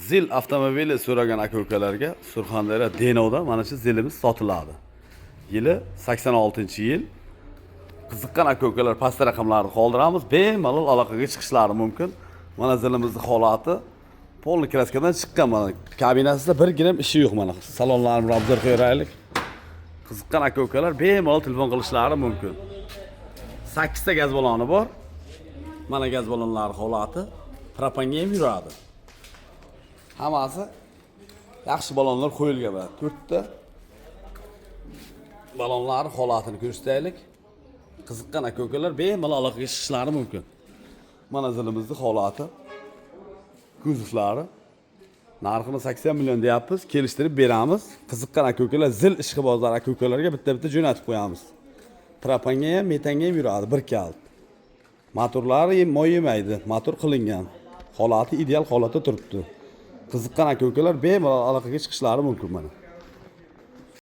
Zil avtomobili so'ragan aka ukalarga Surxondaryo, Denovda mana shu Zilimiz sotiladi. Yili 86-yil. Qiziqqan aka ukalar pastda raqamlarni qoldiramiz, bemalol aloqaga chiqishlari mumkin. Mana Zilimizni holati, полный краска dan chiqqan, mana kabinasida bir gram ishi yo'q, mana salonlarini обзор qo'yaylik. Qiziqqan aka ukalar bemalol telefon qilishlari mumkin. Sakkizta gaz baloni bor. Mana gaz balonlari holati, propanga ham yuradi. Hammasi yaxshi balonlar qo'yilgan, mana to'rtta balonlari holatini ko'rsataylik. Qiziqqan aka ukalar bemalol aloqaga chiqishlari mumkin. Mana Zilimizni holati, kuzovlari. Narxini 80 million deyapmiz, kelishtirib beramiz. Qiziqqan aka ukalar, Zil ishqibozlar aka ukalarga bitta bitta jo'natib qo'yamiz. Propanga ham, metanga ham yuradi, bir kalt. Motorlari moy yemaydi, motor qilingan, holati ideal holatda turibdi. Qiziqqan aka ukalar bemalol aloqaga chiqishlari mumkin, mana.